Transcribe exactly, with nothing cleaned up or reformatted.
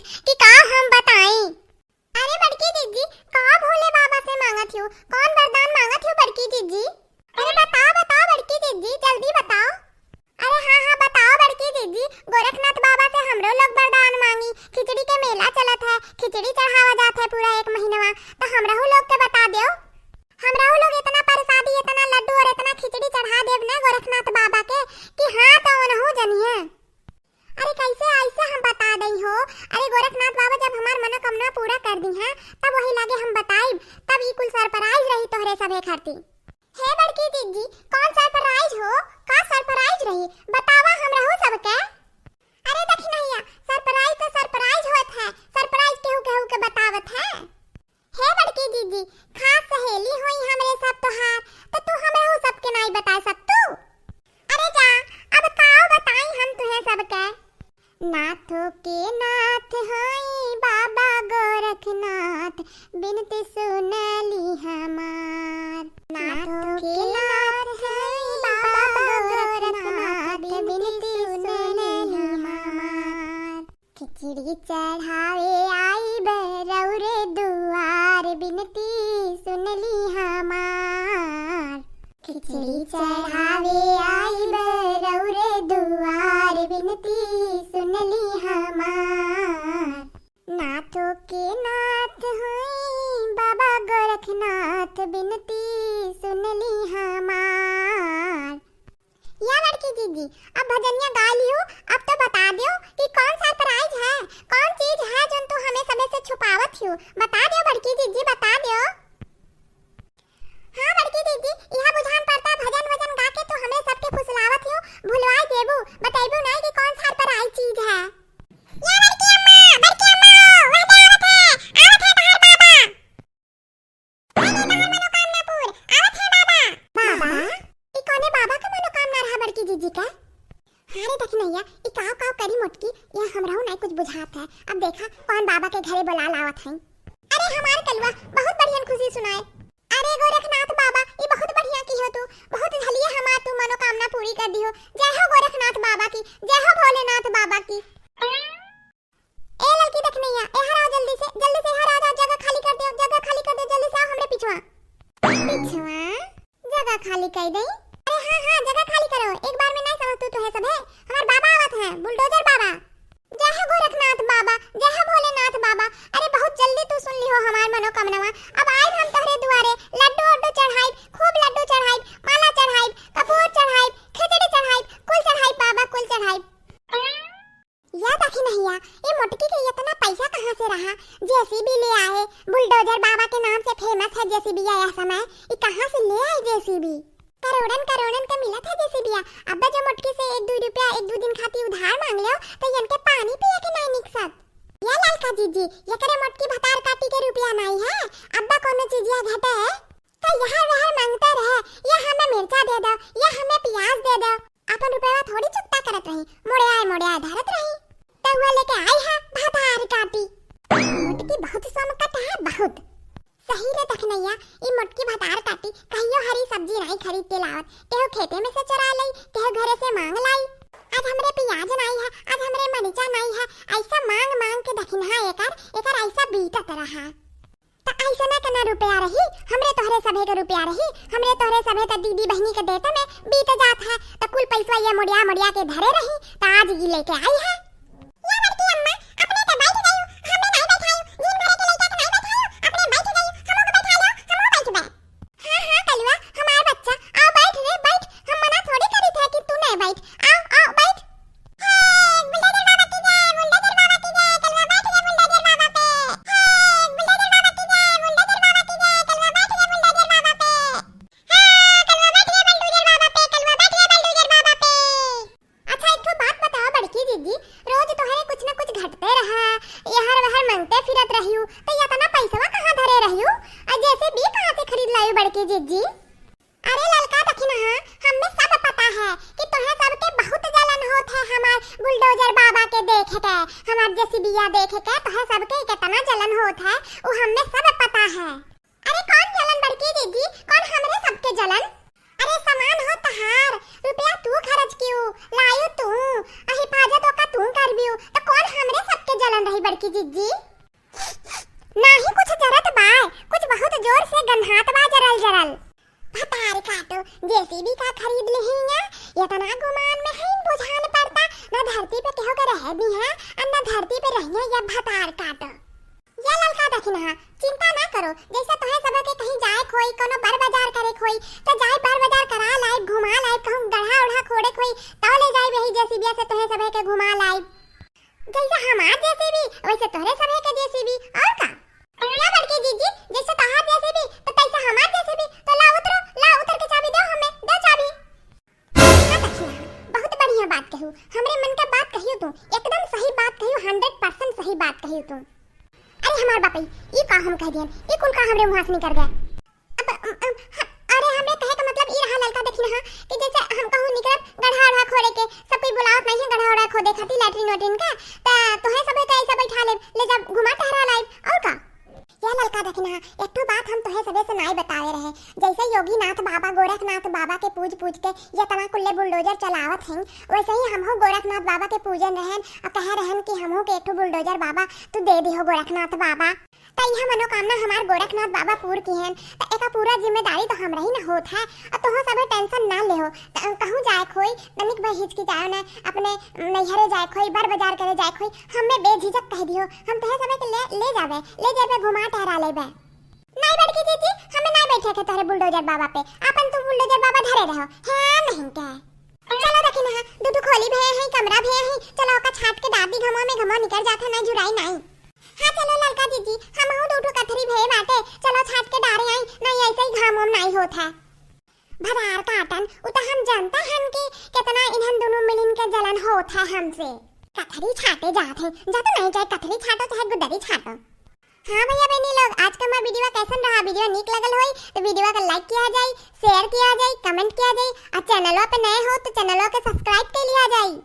कि का हम बताई। अरे बड़की जिज्जी, का भोले बाबा से मांगत हियो? कौन वरदान मांगत हियो बड़की जिज्जी? अरे बताओ, बताओ बड़की जिज्जी, जल्दी बताओ। अरे हाँ, हाँ, बताओ बड़की जिज्जी, गोरखनाथ बाबा से हमरो लोग वरदान मांगी। खिचड़ी के मेला चलत है, खिचड़ी चढ़ावा जात है पूरा एक महीनवा, तो हमरहू लोग के बता देव। हमरहू लोग इतना प्रसादी, इतना लड्डू और इतना खिचड़ी चढ़ा देब ना गोरखनाथ बाबा के कि हाँ तो ओनहू जनिए। अरे कैसे ऐसे हम बता दई हो? अरे गोरखनाथ बाबा जब हमार मनोकामना पूरा कर दी है, तब वही लागे हम बताइब, तब ई कुल surprise रही तोहरे सभे खातिर। हे बड़की जिज्जी, कौन surprise हो? का surprise रही? बतावा हमरहू सबके। अरे दखिनहिया, surprise तो surprise होत है, surprise केहू केहू के बतावत है। हे बड़की जिज्जी, खास सहेली होई हमरे सब तोहार, तो तू हमरहू सबके नाई बता सकतू? अरे जा, अब काव बताई हम तुहे सबके। नाथों के नाथ होई बाबा गोरखनाथ, बिनती सुनली हमार। नाथों के नाथ होई बाबा गोरखनाथ, बिनती सुनली हमार। खिचड़ी चढ़ावे आइब रउरे दुआर, बिनती सुनली हमार। खिचड़ी चढ़ावे आइब रउरे दुआर, बिनती सुनली हमार। नाथों के नाथ होई बाबा गोरखनाथ, बिनती सुनली हमार। या बड़की जिज्जी, अब भजनिया गा लियो, अब तो बता दियो कि कौन surprise है, कौन चीज है जोन तू हमें सबे से छुपावत हियो? बता दियो बड़की जिज्जी, बता दियो। हाँ बड़की जिज्जी, यह बुझान पड़ता भजन वजन गा के तू हमें सबके फुसलावत हियो, भुलवाई देबू, बतैबू नहीं कि कौन surprise चीज है। या बड़की अम्मा, बड़की अम्मा, वह दे आवत है, आवत है तोहार बाबा। अरे तोहार मनोकामना पूर, आवत है बाबा। बाबा? ई कौने बाबा के मनोकामना रहा बड़की जिज्जी के? हाँ रे दखिनहिया, ई काव काव करी मोटकी, यह हमरहू नाई कुछ बुझात है। अब देखा कौन बाबा के घरे बोला लावत है। अरे हमार कलुआ, बहुत बढ़ियन खुशी सुनाए। अरे गोरखनाथ बाबा, ई बहुत बढ़िया की हो तू, बहुत झलिए हमार तू मनोकामना पूरी कर दिहो। जय हो गोरखनाथ बाबा की, जय हो भोलेनाथ बाबा की। ए ललकी दखिनहिया, एहर आओ जल्दी से, जल्दी से एहर आ जाओ, जगह खाली कर दो, जगह खाली कर दो, जल्दी से आओ हमरे पिछुआ। पिछुआ? जगह खाली कर दई? अरे हाँ, हाँ, जगह खाली करो, एक बार में नहीं समझ तू, तू है सब है, हमार बाबा आवत है, बुलडोजर बाबा। जय हो गोरखनाथ बाबा, जय हो भोलेनाथ बाबा। अरे बहुत जल्दी तू सुन ली हो हमार मनोकामनावा। अब आइब हम तोहरे दुआरे, लड्डू उड्डू चढ़ाइब, खूब लड्डू चढ़ाइब, माला चढ़ाइब, कपूर चढ़ाइब, खिचड़ी चढ़ाइब, कुल चढ़ाइब बाबा, कुल चढ़ाइब। या दखिनहिया, ए मोटकी के इतना पैसा कहाँ से रहा? जेसीबी ले आए, बुलडोजर बाबा के नाम से famous है जेसीबिया यह समय। ई कहाँ से ले आई जेसीबी? करोड़न करोड़न के मिलत है जेसीबिया। अब्बा जो मोटकी से एक दू रुपया एक दू दिन खातिर उधार मांग लेओ, तो इनके पानी पिए के नाई निकसत। या ललका जिज्जी, एकरे मोटकी भतार काटी के रुपया नाई है। अब्बा कोनो चीजिया घटे है, तो यहर वहर मांगते रहे, या हमें मिर्चा दे दो, या हमें प्याज दे दो। अपन रुपया थोड़ी चुकता करत रही, मोड़े आए, मोड़े आए धरत रही। तो वह लेके आई है भतार काटी। मोटकी बहुत समकट है, बहुत। सही रे दखिनहिया, ई मोटकी भतार काटी कहियो हरी सब्जी नाई खरीद के लावत, केहू खेते में से चोरा लई, केहू घरे से मांग लाई। आज हमरे प्याज नाई है, आज हमरे मरिचा नाई है, ऐसा मांग मांग के दखिनहा एकर, एकर ऐसा बीतत रहा। त ऐसना के ना रुपया रही, हमरे तोहरे सभे के रुपया रही, हमरे तोहरे सभे त दीदी बहिनी के देते में बीत जात है, त कुल पैसवा ये मोड़िया मोड़िया के धरे रही, त आज ई लेके आई है। या बड़की अम्मा, अपने तो बैठ गई, हमें नहीं बैठाई, दिन भरे के लइका के नहीं बैठाई, अपने बैठ गई, हमहू के बैठा लो, हमहू बैठबे। हाँ, हाँ, कलुआ, हमार बच्चा, आओ बैठ रे, बैठ, हम मना थोड़ी करी थे कि तू नहीं बैठ, आओ, आओ, बैठ। हे, बुलडोजर बाबा की जय, बुलडोजर बाबा की जय, कलुआ बैठ रे बुलडोजर बाबा पे। हे, बुलडोजर बाबा की जय, बुलडोजर बाबा की जय, कलुआ बैठ रे बुलडोजर बाबा पे। हाँ, कलुआ बैठ रे बुलडोजर बाबा पे, कलुआ बैठ रे बुलडोजर बाबा पे। अच्छा, एक ठो बात बताओ बड़की दीदी, रोज तोहरे कुछ न कुछ घटते रहा, यहर वहर मांगते फिरत रहियो, तो इतना पैसवा कहाँ धरे रहियो? और जेसीबी कहाँ से खरीद लायो बड़की दीदी? अरे ललका दखिनहा, हमें सब पता है कि तोहे सबके बहुत जलन होत है हमार बुलडोजर बाबा के देख के, हमार जेसीबिया देख के तोहे सबके कितना जलन होत है, वो हमें सब पता है। अरे कौन जलन बड़की दीदी, कौन हमरे सबके जलन? अरे सामान हो तहार, रुपया तू खर्च कियो, लायो तू, आ हिफाजत ओका तू करबियो, तो कौन हमरे सबके जलन रही? बड़की जीजी, नाही कुछ जरत बा, कुछ बहुत जोर से गन्हात बा जरल जरल। भतार काटो, जेसीबी का खरीद लिही या, इतना गुमान में है बुझान पड़ता, ना धरती पे केहू के रहे दी है, और ना धरती पे रहिए ये भतार काटो। या ललका दखिनहा, चिंता ना करो, जैसे तोहे सभे के कहीं जाए के होई, कोनो बर बाजार करे के होई, तो जाए बर बाजार करा लाइब, घुमा लाइब, कहूँ गढ़ा उढ़ा खोड़े के होई, तो ले जाइब यही जेसीबिया से तोहे सभे के घुमा लाइब। जैसे हमार जेसीबी, वैसे तोहरे सभे के जेसीबी, और का? या बड़की जीजी, जैसे तोहार जेसीबी, तो तैसे हमार जेसीबी, तो ला उतरो, ला उतर के चाबी दो हमें, दो चाबी। हाँ दखिनहा, बहुत बढ़िया बात कहू, हमरे मन का बात कहियो तू, एकदम सही बात कहियो, हंड्रेड परसेंट सही बात कहियो तू। अरे हमार बापई, ई का हम कह दियन, ई कुल का हमरे मुँह से निकर गया। अब, अम, अम, ह-, अरे हमरे कहे का मतलब ई रहा ललका दखिनहा कि जैसे हम कहूँ निकलब गढ़ा उढ़ा खोड़े के, सब कोई बुलावत नहीं है गढ़ा उढ़ा खोदे खातिर लैट्रिन वैट्रिन का, त तोहे सब के ऐसे बैठा ले, ले जा घुमा टहरा लाइब, और का? या ललका दखिनहा, एक ठो बात हम तोहे सबे से नाई बतावे रहे, जैसे योगीनाथ बाबा, गोरखनाथ बाबा के पूज पूज के ये तना कुल्ले बुलडोजर चलावत हैं, वैसे ही हमहू गोरखनाथ बाबा के पूजन रहन और कहे रहन कि हमहू के एक ठो बुलडोजर बाबा तू दे दिहो गोरखनाथ बाबा। त इह मनोकामना हमार गोरखनाथ बाबा पूर किहन, त एका पूरा जिम्मेदारी तो हमरा ही न होत है। अ तोहो सभे टेंशन ना लेहो, त कहूँ जाए खोई, तनिक भर हिचकिचायो न, अपने नैहरे जाए खोई, बर बाजार करे जाए खोई, हमें बेझिझक कह दिहो, हम तोहे सभे के ले, ले जाबे, ले जाबे, घुमा टहरा लेबे। नाई बड़की जीजी, हमें नाई बैठे के तोहरे बुलडोजर बाबा पे, आपन तू बुलडोजर बाबा धरे रहो, है नहीं के। चलो दखिनहा, दू ठो खोली भे है, कमरा भे है, चलो ओका छाट के डार दी, घमो में घमो निकर जात है, ना झुराई नाई। हाँ चलो ललका जीजी, हमहू दू ठो कथरी भे बाटे, चलो छाट के डारे आई, नहीं ऐसे ही घाम वाम नाई होत है। भतार काटन, उ तो हम जानते हन कि कितना इन्हन दोनों मिलिन के जलन होत है हमसे। कथरी छाटे जात है, जा तो नहीं जाए, कथरी छाटो चाहे गुदरी छाटो। हाँ भैया बहनी लोग, आज का हमारा वीडियो कैसन रहा? वीडियो नीक लगल होई तो वीडियो का लाइक किया जाए, शेयर किया जाए, कमेंट किया जाए, और चैनलो पे नए हो तो चैनलो के सब्सक्राइब कर लिया जाए।